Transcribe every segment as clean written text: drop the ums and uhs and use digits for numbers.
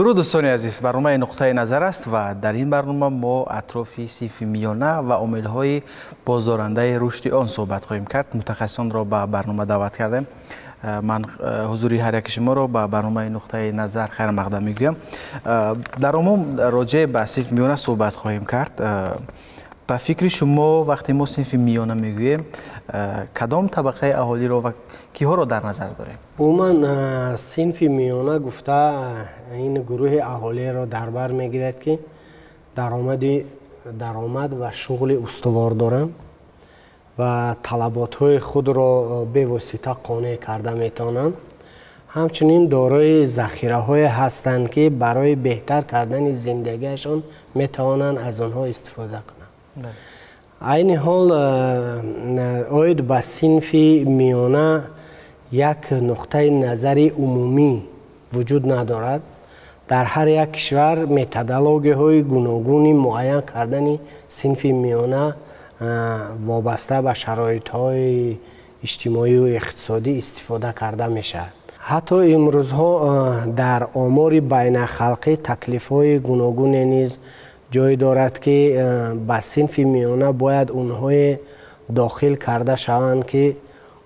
Дуруд, дӯстони азиз, барномаи «Нуқтаи назар» аст ва дар ин барнома мо атрофи синфи миёна ва омилҳои боздорандаи рушди он суҳбат хоҳем кард. Мутахассисонро ба барнома даъват кардем. Ман ҳузури ҳар яки шуморо ба барномаи «Нуқтаи назар» хайрмақдам мегӯям. Дар умум роҷеъ ба синфи миёна суҳбат хоҳем кард. Ба фикри шумо, вақте мо синфи миёна мегӯем, кадом табақаи аҳолиро ва киҳоро дар назар дорем? Умуман, синфи миёна гуфта ин гурӯҳи аҳолиро дар бар мегирад, ки даромад ва шуғли устувор доранд ва талаботҳои худро бевосита қонеъ карда метавонанд. Ҳамчунин дорои захираҳое ҳастанд, ки барои беҳтар кардани зиндагиашон метавонанд аз онҳо истифода кунанд. Айни ҳол оид ба синфи миёна як нуқтаи назари умумӣ вуҷуд надорад. Дар ҳар як кишвар методологияҳои гуногуни муайян кардани синфи миёна вобаста ба шароитҳои иҷтимоию иқтисодӣ истифода карда мешавад. Ҳатто имрӯзҳо дар омори байналхалқӣ таклифҳои гуногуне низ ҷой дорад, ки ба синфи миёна бояд онҳое дохил карда шаванд, ки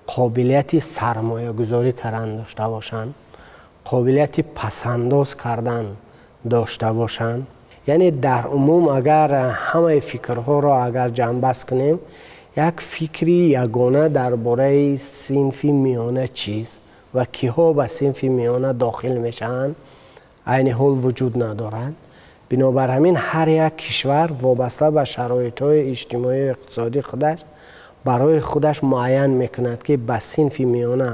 қобилияти сармоягузорӣ кардан дошта бошанд, қобилияти пасандоз кардан дошта бошанд. Яъне дар умум, агар ҳамаи фикрҳоро агар ҷамъбаст кунем, як фикри ягона дар бораи синфи миёна чист ва киҳо ба синфи миёна дохил мешаванд, айни ҳол вуҷуд надорад. Бинобар ҳамин, ҳар як кишвар вобаста ба шароитҳои иҷтимоию иқтисодии худаш барои худаш муайян мекунад, ки ба синфи миёна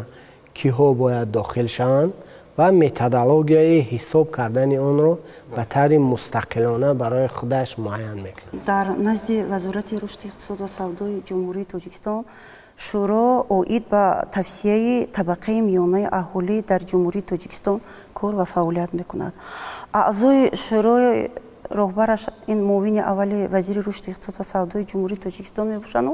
киҳо бояд дохил шаванд ва методологияи ҳисоб кардани онро ба таври мустақилона барои худаш муайян мекунад. Дар назди Вазорати рушди иқтисод ва савдои Ҷумҳурии Тоҷикистон шӯро оид ба тавсияи табақаи миёнаи аҳолӣ дар Ҷумҳурии Тоҷикистон кор ва фаъолият мекунад. Аъзои шӯрои роҳбараш ин муовини аввали вазири рушди иқтисод ва савдои Ҷумҳурии Тоҷикистон мебошанду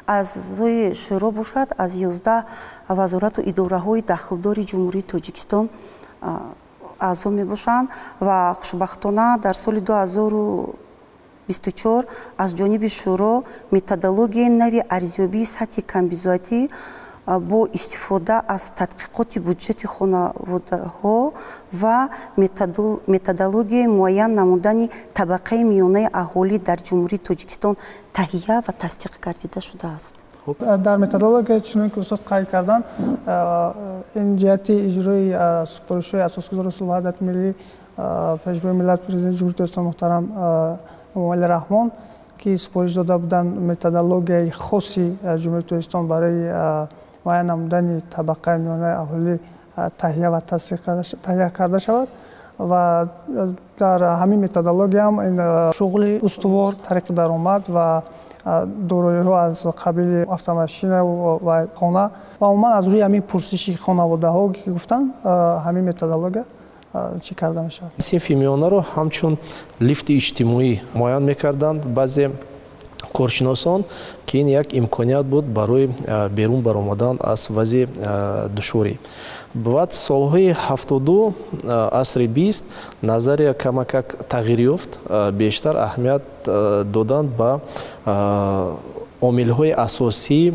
аъзои шӯро бошад, аз 11 вазорату идораҳои дахлдори Ҷумҳурии Тоҷикистон аъзо мебошанд. Ва хушбахтона дар соли 2024 аз ҷониби шӯро методологияи нави арзёбии сатҳи камбизоатӣ бо истифода аз тадқиқоти буҷети хонаводаҳо ва методологияи муайян намудани табақаи миёнаи аҳолӣ дар Ҷумҳурии Тоҷикистон таҳия ва тасдиқ гардида шудааст. Дар методология, чунон ки устод қайд карданд, ин ҷиҳати иҷрои супоришҳои Асосгузори сулҳу ваҳдати миллӣ, Пешвои миллат, Президенти Ҷумҳурии Тоҷикистон муҳтарам Эмомалӣ Раҳмон, ки супориш дода буданд методологияи хоси Ҷумҳурии Тоҷикистон барои муайян намудани табақаи миёнаи аҳолӣ таҳия ва таҳия карда шавад. Ва дар ҳамин методология ҳам ин шуғли устувор, тариқи даромад ва дороиҳо аз қабили автомашина ва хона ва умуман аз рӯи ҳамин пурсиши хонаводаҳо, ки гуфтанд, ҳамин методология чӣ карда мешавад. Синфи миёнаро ҳамчун лифти иҷтимоӣ муайян мекарданд баъзе коршиносон, ки ин як имконият буд барои берун баромадан аз вазъи душворӣ. Баъд солҳои 70 асри 20 назария камакак тағйир ёфт, бештар аҳамият доданд ба омилҳои асосии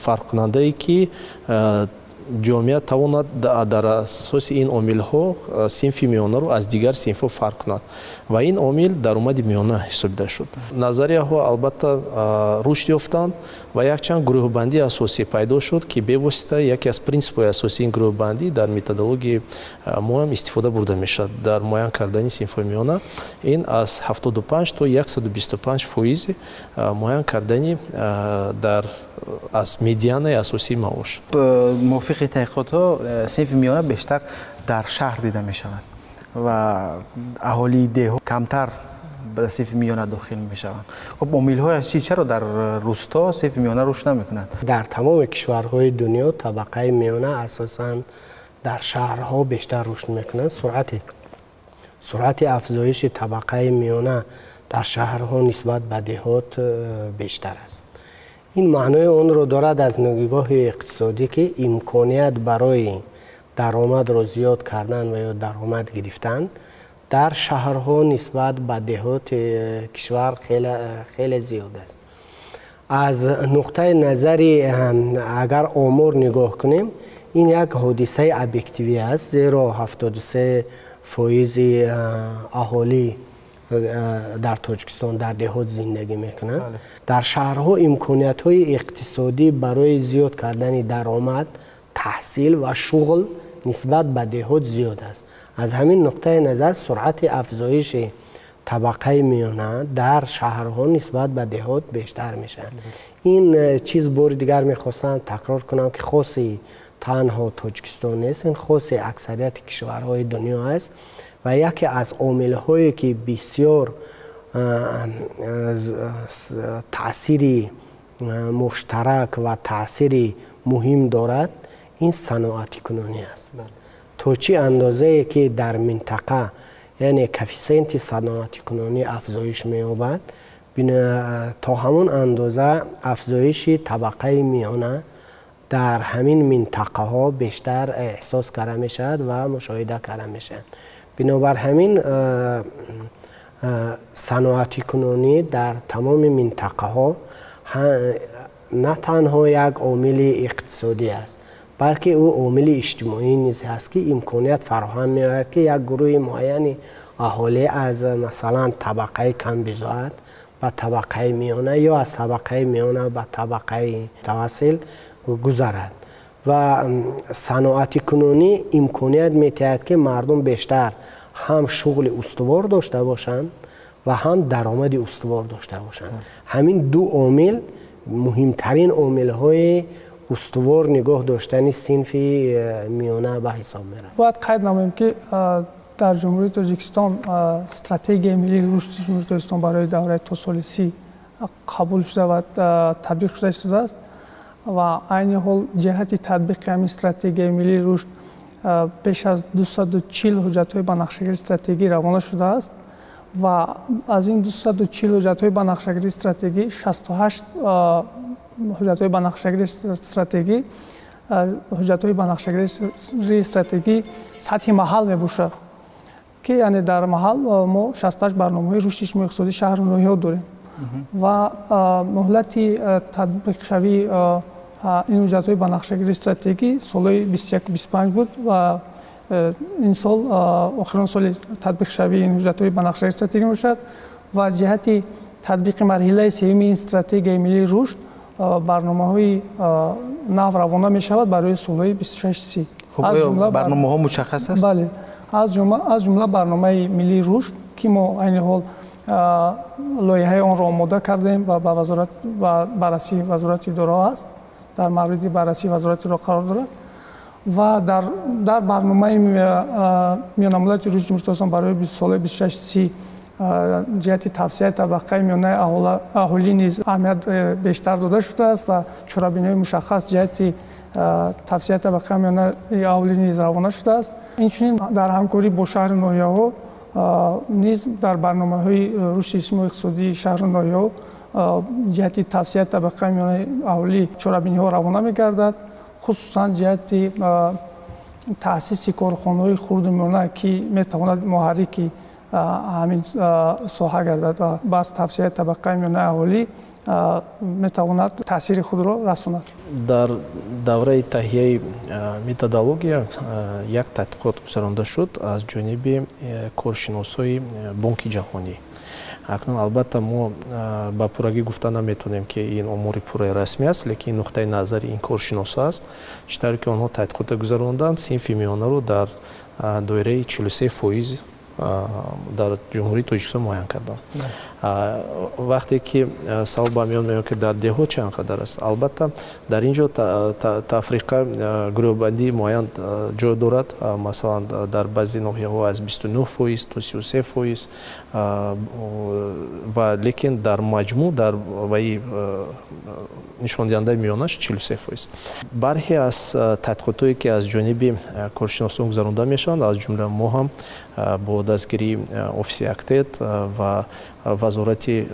фарқкунандае, ки ҷомеа тавонад дар асоси ин омилҳо синфи миёнаро аз дигар синфҳо фарқ кунад, ва ин омил даромади миёна ҳисобида шуд. Назарияҳо албатта рушд ёфтанд ва якчанд гурӯҳбандии асосӣ пайдо шуд, ки бевосита яке аз принсипҳои асосии ин гурӯҳбандӣ дар методологияи моам истифода бурда мешавад дар муайян кардани синфҳои миёна. Ин аз 75 то 125 фоизи муайян кардани дар аз медианаи асосии маош. Мувофиқи таҳқиқотҳо, синфи миёна бештар дар шаҳр дида мешавад ва аҳолии деҳо камтар ба синфи миёна дохил мешаванд. Хуб, омилҳояш чи? Чаро дар рӯсто синфи миёна рушд намекунад? Дар тамоми кишварҳои дунё табақаи миёна асосан дар шаҳрҳо бештар рушд мекунад. Суръати афзоиши табақаи миёна дар шаҳрҳо нисбат ба деҳот бештар аст. Ин маънои онро дорад аз нигоҳи иқтисодӣ, ки имконият барои даромадро зиёд кардан ва ё даромад гирифтан Дар шаҳрҳо нисбат ба деҳоти кишвар хеле зиёд аст. Аз нуқтаи назари агар омор нигоҳ кунем, ин як ҳодисаи объективӣ аст, зеро 73% аҳолӣ дар Тоҷикистон дар деҳот зиндагӣ мекунанд. Дар шаҳрҳо имкониятҳои иқтисодӣ барои зиёд кардани даромад, таҳсил ва шуғл нисбат ба деҳот зиёд аст. Аз ҳамин нуқтаи назар суръати афзоиши табақаи миёна дар шаҳрҳо нисбат ба деҳот бештар мешавад. Ин чиз бори дигар мехостам такрор кунам, ки хоси танҳо Тоҷикистон нест, ин хоси аксарияти кишварҳои дунё аст ва яке аз омилҳое ки бисёр таъсири муштарак ва таъсири муҳим дорад, ин саноатикунонӣ аст. То чӣ андозае ки дар минтақа, яъне коэффисиенти саноатикунонӣ афзоиш меёбад, то ҳамон андоза афзоиши табақаи миёна дар ҳамин минтақаҳо бештар эҳсос карда мешавад ва мушоҳида карда мешавад. Бинобар ҳамин саноатикунонӣ дар тамоми минтақаҳо на танҳо як омили иқтисодӣ аст, балки ӯ омили иҷтимоӣ низ ҳаст, ки имконият фароҳам меояд, ки як гурӯҳи муайяни аҳолӣ аз масалан табақаи камбизоат ба табақаи миёна ё аз табақаи миёна ба табақаи мутавассил гузарад. Ва саноатикунонӣ имконият метиҳад, ки мардум бештар ҳам шуғли устувор дошта бошанд ва ҳам даромади устувор дошта бошанд. Ҳамин ду омил муҳимтарин омилҳои устувор нигоҳ доштани синфи миёна ба ҳисоб меравад. Бояд қайд намоем, ки дар Ҷумҳурии Тоҷикистон стратегияи миллии рушди Ҷумҳурии Тоҷикистон барои давраи то соли 30 қабул шуда ва татбиқ шуда истодааст ва айни ҳол ҷиҳати татбиқи ҳамин стратегияи миллии рушд беш аз 240 ҳуҷҷатҳои банақшагирии стратегӣ равона шудааст ва аз ин 240 ҳуҷҷатҳои банақшагирии стратегӣ 68 ҳуҷҷатҳои банақшагирии стратегӣ ҳуҷҷатҳои банақшагирии стратегӣ сатҳи маҳал мебошад, ки яъне дар маҳал мо 68 барномаҳои рушди иҷтимоӣ иқтисодии шаҳру ноҳияҳо дорем ва муҳлати татбиқшавии ин ҳуҷҷатҳои банақшагирии стратегӣ солҳои 21-25 буд ва ин сол охирон соли татбиқшавии ин ҳуҷҷатҳои банақшагирии стратегӣ мебошад ва ҷиҳати татбиқи марҳилаи сеюми ин стратегияи миллии рушд барномаҳои нав равона мешавад барои солҳои 26-30. Барномаҳо мушаххас аст? Бале, аз ҷумла барномаи миллии рушд, ки мо айни ҳол лоиҳаи онро омода кардем ва ба вазорат ва баррасии вазорати идораҳо аст, дар мавриди баррасии вазорати идораҳо қарор дорад ва дар барномаи миёнамуҳлати рушди Ҷумҳурии Тоҷикистон барои солҳои 26-30 ҷиҳати тавсияи табақаи миёнаи аҳолӣ низ аҳамият бештар дода шудааст ва чорабиниҳои мушаххас ҷиҳати тавсияи табақаи миёнаи аҳолӣ низ равона шудааст. Инчунин дар ҳамкорӣ бо шаҳру ноҳияҳо низ дар барномаҳои рушди иҷтимоӣ иқтисодии шаҳру ноҳияҳо ҷиҳати тавсияи табақаи миёнаи аҳолӣ чорабиниҳо равона мегардад, хусусан ҷиҳати таъсиси корхонаҳои хурду миёна, ки метавонад муҳаррики ҳамин соҳа гардад ва баъд тавсияи табақаи миёнаи аҳолӣ метавонад таъсири худро расонад. Дар давраи таҳияи методология як тадқиқот гузаронда шуд аз ҷониби коршиносои Бонки Ҷаҳонӣ. Акнун албатта мо ба пуррагӣ гуфта наметавонем, ки ин омори пурраи расмӣ аст, лекин нуқтаи назари ин коршиносо аст. Чӣ тавре ки онҳо тадқиқота гузаронданд, синфи миёнаро дар доираи 43% дар Ҷумҳурии Тоҷикистон муайян карданд. Вақте ки савол ба миён меояд, ки дар деҳот чанд қадар аст, албатта дар ин ҷо тафриқа гурӯҳбандии муайян ҷой дорад. Масалан, дар баъзе ноҳияҳо аз 29% то 33%, ва лекин дар маҷмӯъ дар ваи нишондиҳандаи миёнаш 43%. Бархе аз тадқиқотҳое ки аз ҷониби коршиносон гузаронда мешаванд, аз ҷумла мо ҳам бо Дастгирии офиси АКТЭД ва Вазорати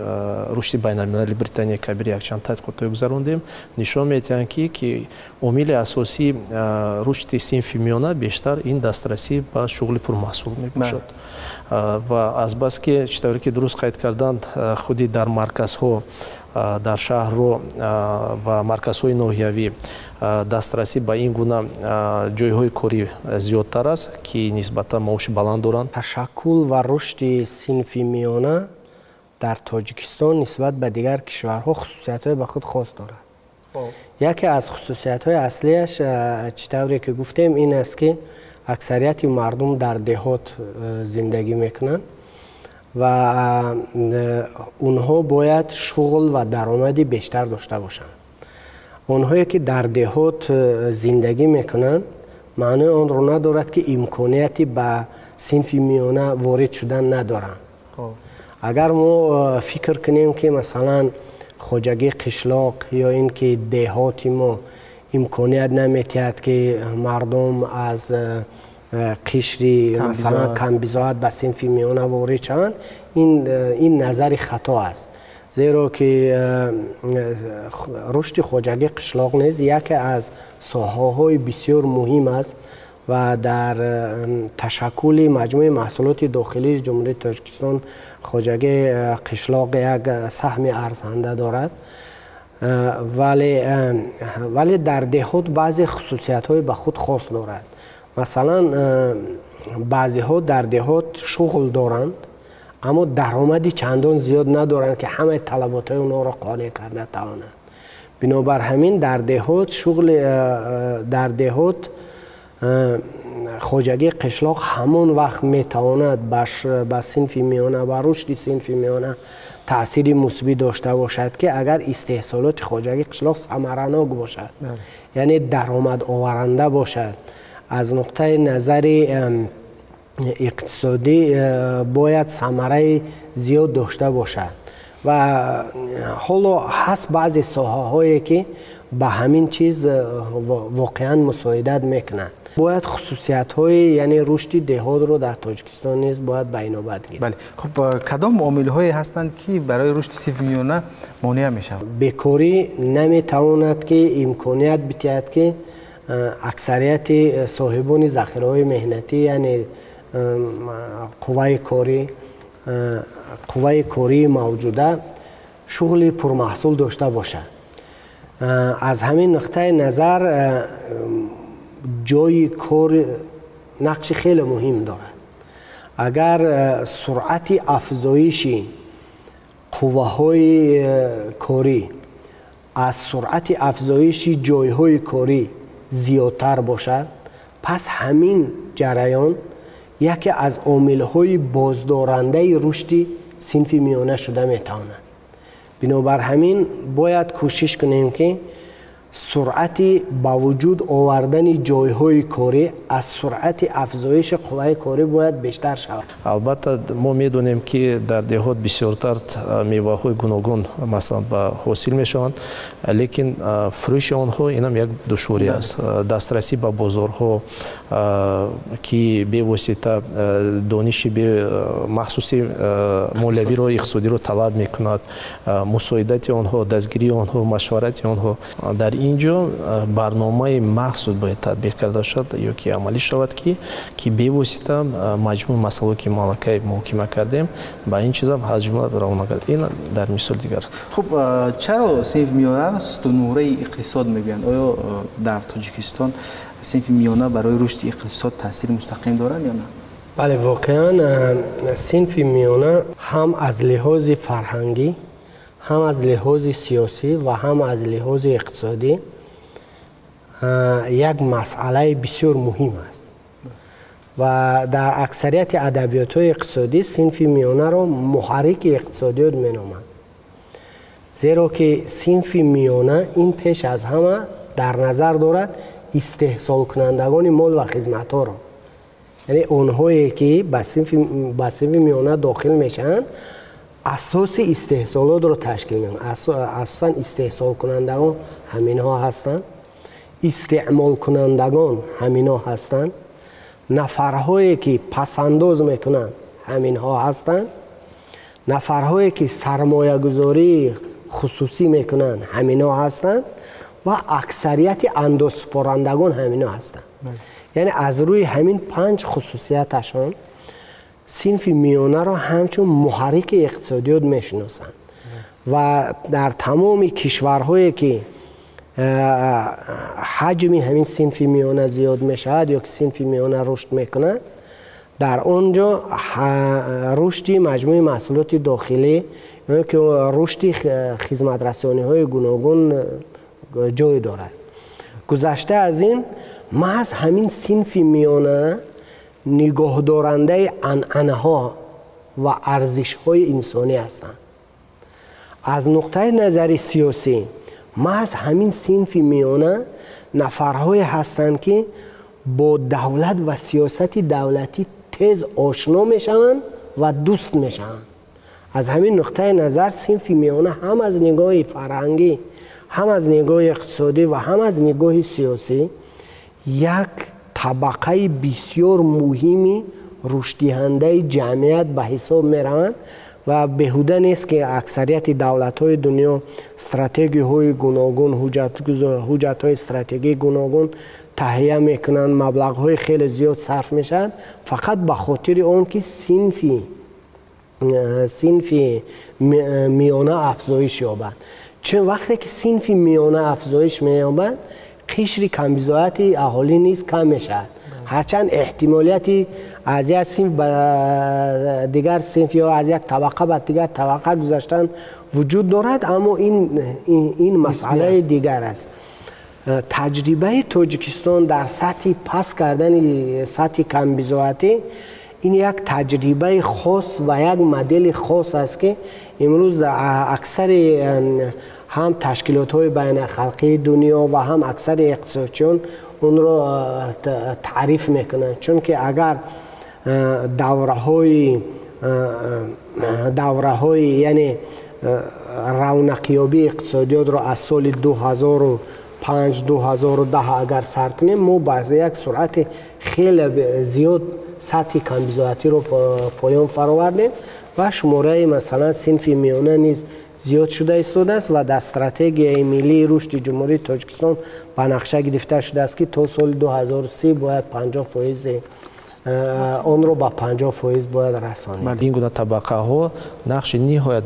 рушди байналмилалии Британияи Кабир якчанд тадқиқотҳое гузарондем, нишон медиҳанд, ки омили асосии рушди синфи миёна бештар ин дастрасӣ ба шуғли пурмаҳсул мебошад. Ва азбаски, чӣ тавре ки дуруст қайд карданд, худи дар марказҳо, дар шаҳрро ва марказҳои ноҳиявӣ дастрасӣ ба ин гуна ҷойҳои корӣ зиёдтар аст, ки нисбатан маоши баланд доранд. Ташаккул ва рушди синфи миёна дар Тоҷикистон нисбат ба дигар кишварҳо хусусиятҳои ба худ хос дорад. Яке аз хусусиятҳои аслиаш, чӣ тавре ки гуфтем, ин аст, ки аксарияти мардум дар деҳот зиндагӣ мекунанд ва онҳо бояд шуғл ва даромади бештар дошта бошанд. Онҳое ки дар деҳот зиндагӣ мекунанд, маънои онро надорад, ки имконияти ба синфи миёна ворид шудан надоранд. Агар мо фикр кунем, ки масалан хоҷагии қишлоқ ё ин ки деҳоти мо имконият наметиҳад, ки мардум аз қишри масалан камбизоат ба синфи миёна ворид шаванд, ин назари хато аст, зеро ки рушди хоҷагии қишлоқ низ яке аз соҳаҳои бисёр муҳим аст ва дар ташаккули маҷмӯи маҳсулоти дохилии Ҷумҳурии Тоҷикистон хоҷагии қишлоқ як саҳми арзанда дорад. Вале дар деҳот баъзе хусусиятҳои ба худ хос дорад. Масалан, баъзеҳо дар деҳот шуғл доранд, аммо даромади чандон зиёд надоранд, ки ҳамаи талаботҳои онҳоро қонеъ карда тавонанд. Бинобар ҳамин дар деҳот шуғли дар деҳот хоҷагии қишлоқ ҳамон вақт метавонад ба синфи миёна, ба рушди синфи миёна таъсири мусбӣ дошта бошад, ки агар истеҳсолоти хоҷагии қишлоқ самаранок бошад, яъне даромадоваранда бошад. Аз нуқтаи назари иқтисодӣ бояд самараи зиёд дошта бошад. Ва ҳоло ҳаст баъзе соҳаҳое, ки ба ҳамин чиз воқеан мусоидат мекунанд. Бояд хусусиятҳои, яъне рушди деҳотро дар Тоҷикистон низ бояд ба инобат гирифт. Бале, хуб, кадом омилҳое ҳастанд, ки барои рушди синфи миёна монеа мешаванд? Бекорӣ наметавонад, ки имконият бидиҳад, ки аксарияти соҳибони захираҳои меҳнатӣ, яъне қувваи кории мавҷуда шуғли пурмаҳсул дошта бошад. Аз ҳамин нуқтаи назар ҷойи кор нақши хеле муҳим дорад. Агар суръати афзоиши қувваҳои корӣ аз суръати афзоиши ҷойҳои корӣ зиёдтар бошад, пас ҳамин ҷараён яке аз омилҳои боздорандаи рушди синфи миёна шуда метавонад. Бинобар ҳамин бояд кӯшиш кунем, ки суръати ба вуҷуд овардани ҷойҳои корӣ аз суръати афзоиши қувваи корӣ бояд бештар шавад. Албатта, мо медонем, ки дар деҳот бисёртар меваҳои гуногун, масалан, ба ҳосил мешаванд, лекин фурӯши онҳо инам як душворӣ аст. Дастрасӣ ба бозорҳо, ки бевосита дониши махсуси молиявиро, иқтисодиро талаб мекунад, мусоидати онҳо, дастгирии онҳо, машварати онҳо. Дар ин ҷо барномаи махсус бояд татбиқ карда шавад ё ки амалӣ шавад, ки бевосита маҷмӯи масъалое, ки мо аллакай муҳокима кардем, ба ин чизам аз ҷумла равона кард. Ин дар мисоли дигар. Хуб, чаро синфи миёнаро сутунмуҳраи иқтисод мегӯянд? Оё дар Тоҷикистон синфи миёна барои рушди иқтисод таъсири мустақим дорад ё на? Бале, воқеан синфи миёна ҳам аз лиҳози фарҳангӣ, ҳам аз лиҳози сиёсӣ ва ҳам аз лиҳози иқтисодӣ як масъалаи бисёр муҳим аст ва дар аксарияти адабиётҳои иқтисодӣ синфи миёнаро муҳаррики иқтисодиёт меноманд, зеро ки синфи миёна ин пеш аз ҳама дар назар дорад истеҳсолкунандагони мол ва хизматҳоро, яъне онҳое ки ба синфи миёна дохил мешаванд, асоси истеҳсолотро ташкил мекунанд. Асосан истеҳсолкунандагон ҳаминҳо ҳастанд, истеъмолкунандагон ҳаминҳо ҳастанд, нафарҳое ки пасандоз мекунанд. ҳаминҳо ҳастанд, нафарҳое ки сармоягузории хусусӣ мекунанд ҳаминҳо ҳастанд ва аксарияти андозсупорандагон ҳаминҳо ҳастанд. Яъне аз рӯи ҳамин панҷ хусусияташон синфи миёнаро ҳамчун муҳаррики иқтисодиёт мешиносанд ва дар тамоми кишварҳое ки ҳаҷми ҳамин синфи миёна зиёд мешавад ё ки синфи миёна рушд мекунад, дар он ҷо рушди маҷмӯи маҳсулоти дохилӣ ё ки рушди хизматрасониҳои гуногун ҷой дорад. Гузашта аз ин, маҳз ҳамин синфи миёна нигоҳдорандаи анъанаҳо ва арзишҳои инсонӣ ҳастанд. Аз нуқтаи назари сиёсӣ маҳз ҳамин синфи миёна нафарҳое ҳастанд, ки бо давлат ва сиёсати давлатӣ тез ошно мешаванд ва дӯст мешаванд. Аз ҳамин нуқтаи назар синфи миёна ҳам аз нигоҳи фарҳангӣ, ҳам аз нигоҳи иқтисодӣ ва ҳам аз нигоҳи сиёсӣ як табақаи бисёр муҳими рушддиҳандаи ҷамъият ба ҳисоб мераванд ва беҳуда нест, ки аксарияти давлатҳои дунё стратегияҳои гуногун, ҳуҷҷатҳои стратегии гуногун таҳия мекунанд, маблағҳои хеле зиёд сарф мешавад фақат ба хотири он ки синфи миёна афзоиш ёбад. Чун вақте ки синфи миёна афзоиш меёбад, қишри камбизоати аҳолӣ низ кам мешавад. Ҳарчанд эҳтимолияти аз як синф ба дигар синф ё аз як табақа ба дигар табақа гузаштан вуҷуд дорад, аммо ин масъалаи дигар аст. Таҷрибаи Тоҷикистон дар сатҳи паст кардани сатҳи камбизоатӣ ин як таҷрибаи хос ва як модели хос аст, ки имрӯз аксари ҳам ташкилотҳои байналхалқии дунё ва ҳам аксари иқтисодчиён онро таъриф мекунанд. Чунки агар давраҳои яъне равнақёбии иқтисодиётро аз соли 2005 2010 агар сар кунем, мо ба як суръати хеле зиёд сатҳи камбизоатиро поён фаровардем ва шумораи масалан синфи миёна низ зиёд шуда истодааст ва дар стратегияи миллии рушди Ҷумҳурии Тоҷикистон ба нақша гирифта шудааст, ки то соли 2030 бояд 50% онро ба 50% бояд расонид. Ин гуна табақаҳо нақши ниҳоят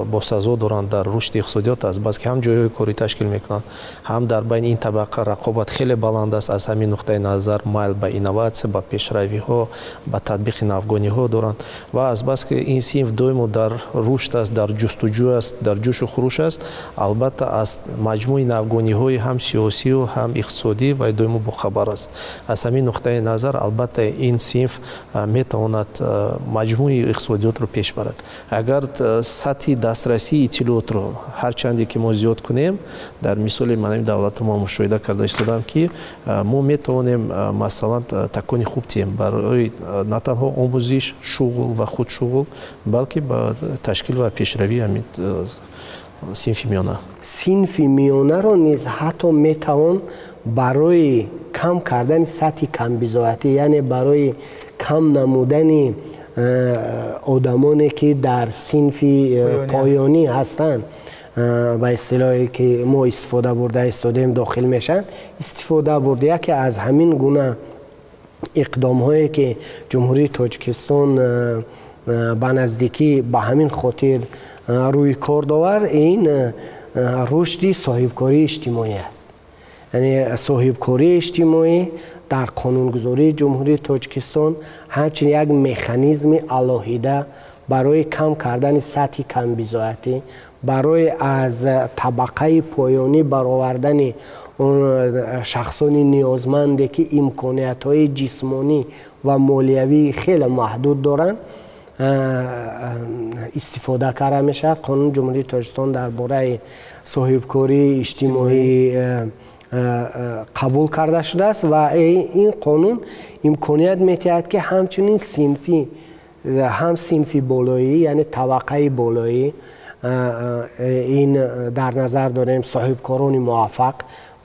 босазо доранд дар рушди иқтисодиёт, аз бас ки ҳам ҷойҳои корӣ ташкил мекунанд, ҳам дар байни ин табақа рақобат хеле баланд аст. Аз ҳамин нуқтаи назар майл ба инноватсия, ба пешравиҳо, ба татбиқи навгониҳо доранд ва аз бас ки ин синф доимо дар рушд аст, дар ҷустуҷӯ аст, дар ҷӯшу хуруш аст, албатта аз маҷмӯи навгониҳои ҳам сиёсию ҳам иқтисодӣ вай доимо бохабар аст. Аз ҳамин нуқтаи назар албатта ин синф метавонад маҷмӯи иқтисодиётро пеш барад. Агар сатҳи дастрасии иттилоотро ҳарчанде ки мо зиёд кунем, дар мисоли манами давлатро мо мушоҳида карда истодам, ки мо метавонем масалан такони хуб диҳем барои на танҳо омӯзиш, шуғл ва худшуғл, балки ба ташкил ва пешравии ҳамин синфи миёна. Синфи миёнаро низ ҳатто метавон барои кам кардани сатҳи камбизоатӣ, яъне барои кам намудани одамоне ки дар синфи поёнӣ ҳастанд, ба истилоҳе ки мо истифода бурда истодем дохил мешаванд, истифода бурд. Яке аз ҳамин гуна иқдомҳое ки Ҷумҳурии Тоҷикистон ба наздикӣ ба ҳамин хотир рӯи кор довард, ин рушди соҳибкории иҷтимоӣ аст. Яъне соҳибкории иҷтимоӣ дар қонунгузории Ҷумҳурии Тоҷикистон ҳамчунин як механизми алоҳида барои кам кардани сатҳи камбизоатӣ, барои аз табақаи поёнӣ баровардани шахсони ниёзманде ки имкониятҳои ҷисмонӣ ва молиявии хеле маҳдуд доранд истифода карда мешавад. Қонуни Ҷумҳурии Тоҷикистон дар бораи соҳибкории иҷтимоӣ қабул карда шудааст ва ин қонун имконият медиҳад, ки ҳамчунин синфи ҳам синфи болоӣ, яъне табақаи болоӣ, ин дар назар дорем соҳибкорони муваффақ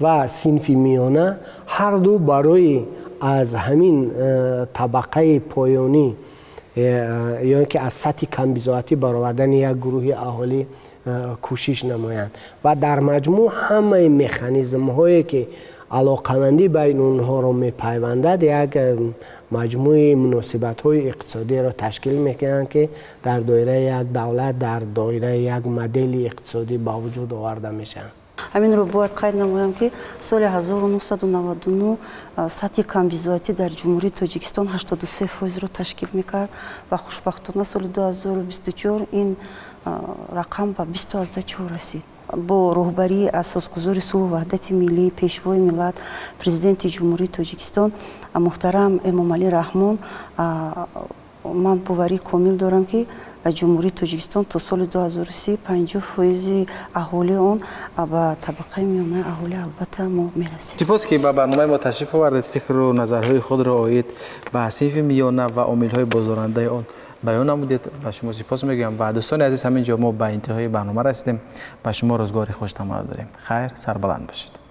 ва синфи миёна, ҳарду барои аз ҳамин табақаи поёнӣ Ё ин ки аз сатҳи камбизоатӣ баровардани як гурӯҳи аҳолӣ кӯшиш намоянд. Ва дар маҷмӯъ ҳамаи механизмҳое, ки алоқамандӣ байни онҳоро мепайвандад, як маҷмӯи муносибатҳои иқтисодиро ташкил мекунанд, ки дар доираи як давлат, дар доираи як модели иқтисодӣ ба вуҷуд оварда мешаванд. Ҳаминро бояд қайд намоям, ки соли 1999 сатҳи камбизоатӣ дар Ҷумҳурии Тоҷикистон 83 фоизро ташкил мекард ва хушбахтона соли 2024 ин рақам ба 20,4 расид. Бо роҳбарии асосгузори сулҳу ваҳдати миллӣ, Пешвои миллат, Президенти Ҷумҳурии Тоҷикистон муҳтарам Эмомалӣ Раҳмон, ман боварии комил дорам, ки Ҷумҳурии Тоҷикистон то соли 2030 50 фоизи аҳолии он ба табақаи миёнаи аҳолӣ албатта мо мерасем. Сипос, ки ба барномаи мо ташриф овардед, фикру назарҳои худро оид ба синфи миёна ва омилҳои боздорандаи он баён намудед. Ба шумо сипос мегӯям. Ва дӯстони азиз, ҳамин ҷо мо ба интиҳои барнома расидем. Ба шумо рӯзгори хуш таманно дорем. Хайр, сарбаланд бошед.